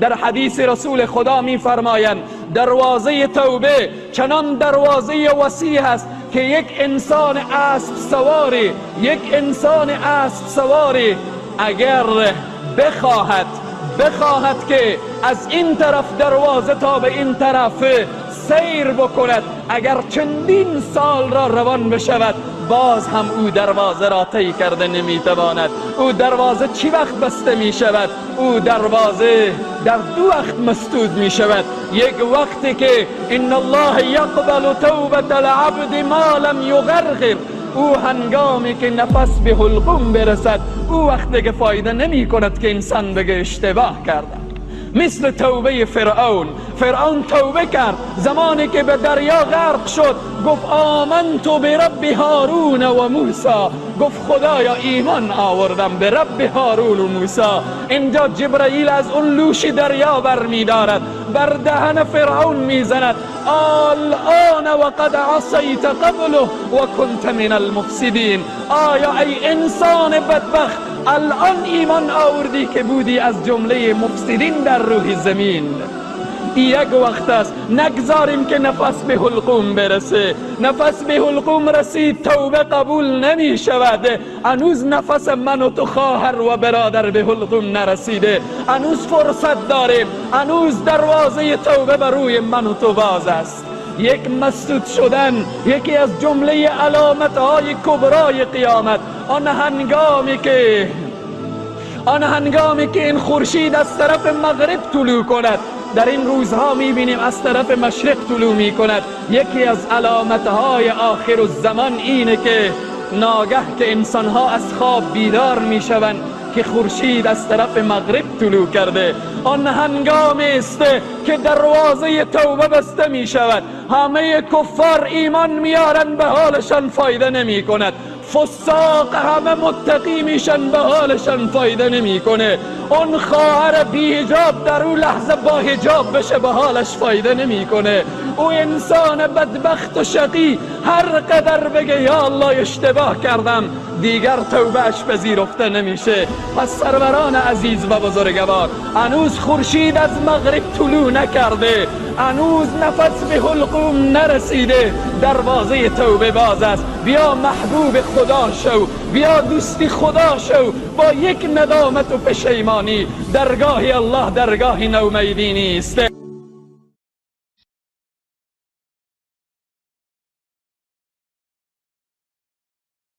در حدیث رسول خدا می فرمایند دروازه توبه چنان دروازه وسیع است که یک انسان اسب سواری، یک انسان اسب سواری اگر بخواهد که از این طرف دروازه تا به این طرف سیر بکند، اگر چندین سال را روان بشود، باز هم او دروازه را طی کرده نمیتواند. او دروازه چی وقت بسته می شود؟ او دروازه در دو وقت مسدود می شود. یک وقتی که ان الله یقبل توبة العبد ما لم یغرغر، او هنگامی که نفس به حلقوم برسد، او وقتی که فایده نمی کند که انسان بگه اشتباه کرده. مثل توبه فرعون. فرعون توبه کرد، زمانی که به دریا غرق شد گفت آمنت برب هارون و موسی، گفت خدایا ایمان آوردم به رب هارون و موسی. اینجا جبرئیل از اون لوش دریا بر میدارد، بر دهن فرعون میزند، الآن وقد عصیت قبل و کنت من المفسدین. آیا ای انسان بدبخت الان ایمان آوردی که بودی از جمله مفسدین در روی زمین؟ یک وقت است نگذاریم که نفس به حلقوم برسه. نفس به حلقوم رسید توبه قبول نمی شود. هنوز نفس من و تو خواهر و برادر به حلقوم نرسیده، هنوز فرصت داریم، هنوز دروازه توبه بر روی من و تو باز است. یک مسدود شدن یکی از جمله علامت های کبرای قیامت، آن هنگامی که این خورشید از طرف مغرب طلوع کند. در این روزها میبینیم از طرف مشرق طلوع میکند. یکی از علامت های آخر الزمان اینه که ناگه که انسانها از خواب بیدار میشوند که خورشید از طرف مغرب طلوع کرده، آن هنگام است که دروازه توبه بسته می شود. همه کفار ایمان میارن، به حالشان فایده نمی کند. فساق همه متقی میشن، به حالشان فایده نمیکنه. اون خواهر بی حجاب در اون لحظه با حجاب بشه، به حالش فایده نمیکنه. او انسان بدبخت و شقی هر قدر بگه یا الله اشتباه کردم، دیگر توبهش پذیرفته نمیشه. پس سروران عزیز و بزرگوار، هنوز خورشید از مغرب طلوع نکرده، هنوز نفس به حلقوم نرسیده، دروازه توبه باز است. بیا محبوب خدا شو، بیا دوستی خدا شو، با یک ندامت و پشیمانی. درگاه الله درگاه نومیدی نیست.